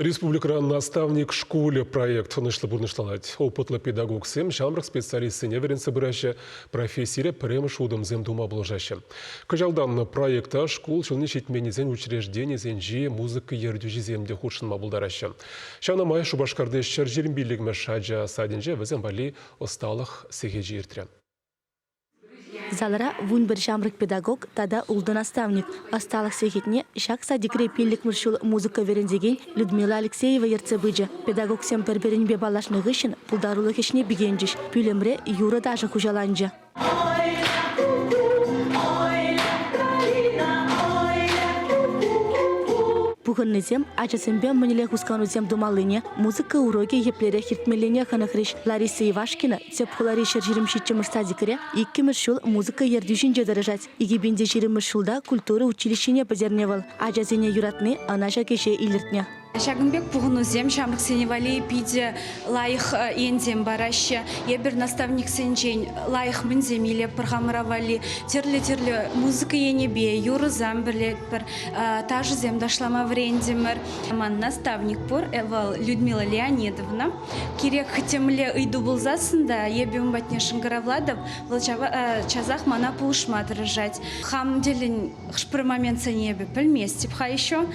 Республикӑра «Наставник шкулӗ» проект ӑнӑҫлӑ пурнӑҫланать. Опытлӑ педагогсем ҫамрӑк специалистсене вӗрентсе пыраҫҫӗ, профессире пӗрремӗш утӑмсем тума пулӑшаҫҫӗ. Кӑҫалтан проекта шкул ҫулне ҫитменнисен учрежденисенчи музыка ертӳҫисем те хутшӑнма пултараҫҫӗ. Ҫавна май Шупашкарти 125-мӗш ача садӗнче вӗсем валли ӑсталӑх сехечӗ иртрӗ. Залра 11 ҫамрӑк педагог тата ултӑ наставник. Ӑсталӑх сехетне ҫак садикре пиллӗкмӗш ҫул музыка вӗрентекен Людмила Алексеева ертсе пычӗ. Педагогсем пӗр-пӗринпе паллашнӑ хыҫҫӑн пултарулӑх ӗҫне пикенчӗҫ. Пӳлӗмре юрӑ-ташӑ хуҫаланчӗ. Пухӑннисем ачасемпе мӗнле хусканусем тумаллине, музыка урокӗ еплерех иртмеллине хӑнӑхрӗҫ. Лариса Ивашкина тӗп хулари 127-мӗш садикре иккӗмӗш ҫул музыка ертӳҫинче тӑрӑшать. 2020-мӗш ҫулта культура училищине пӗтернӗ вӑл. Ачасене юратни ӑна ҫак ӗҫе илӗртнӗ. Ҫакӑн пек пухӑнусем ҫамрӑксене валли питӗ лайӑх енсем параҫҫӗ. Эпир наставниксенчен лайӑх мӗнсем илетпӗр хамӑра валли. Тӗрлӗ-тӗрлӗ музыка енӗпе юрӑсем пӗрлетпӗр, ташӑсем ташлама вӗрентӗмӗр. Ман наставник пур, вӑл Людмила Леонидовна. Кирек темле ыйту пулсассӑн та эпӗ ун патне шӑнкӑравлатӑп, вӑл часах мана пулӑшма тӑрӑшать. Хам тӗллӗн хӑш-пӗр моментсене эпӗ пӗлместӗп-ха еще.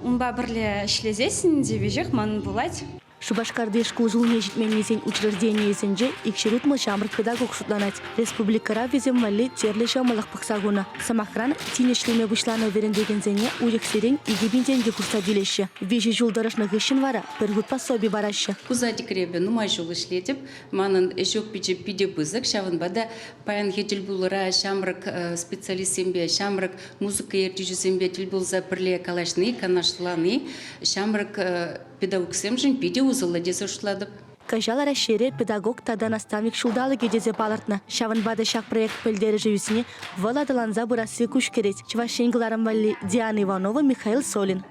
Унпа пӗрле ӗҫлесессӗн те веҫех манӑн пулать. Шупашкарти шкул ҫулне ҫитменнисен учрежденийӗсенче 260 ҫамрӑк педагог шутланать. Республикӑра вӗсем валли тӗрлӗ ҫӑмӑллӑх пӑхса хунӑ. Сӑмахран, тин ӗҫлеме пуҫланӑ вӗрентекенсене уйӑхсерен 2000 тенкӗ хушса тӳлеҫҫӗ. Виҫӗ ҫул тӑрӑшнӑ хыҫҫӑн вара пӗр хут пособи параҫҫӗ. Ку садикре эпӗ нумай ҫул ӗҫлетӗп. Манӑн ӗҫ опычӗ питӗ пысӑк, ҫавӑнпа та паянхи тӗлпулура ҫамрӑк специалистсемпе, ҫамрӑк музыка ертӳҫисемпе тӗл пулса пӗрле калаҫни, канашлани ҫамрӑк педагогсемшӗн питӗ усӑллӑ тесе шутлатӑп. Кӑҫал Раҫҫейре педагог тата наставник ҫулталӑкӗ тесе палӑртнӑ. Ҫавӑнпа та ҫак проект пӗлтерӗшӗ ӳсни, вӑл аталанса пырасси куҫ кӗрет. Чӑваш Ен кӑларӑм валли Диана Иванова, Михаил Солин.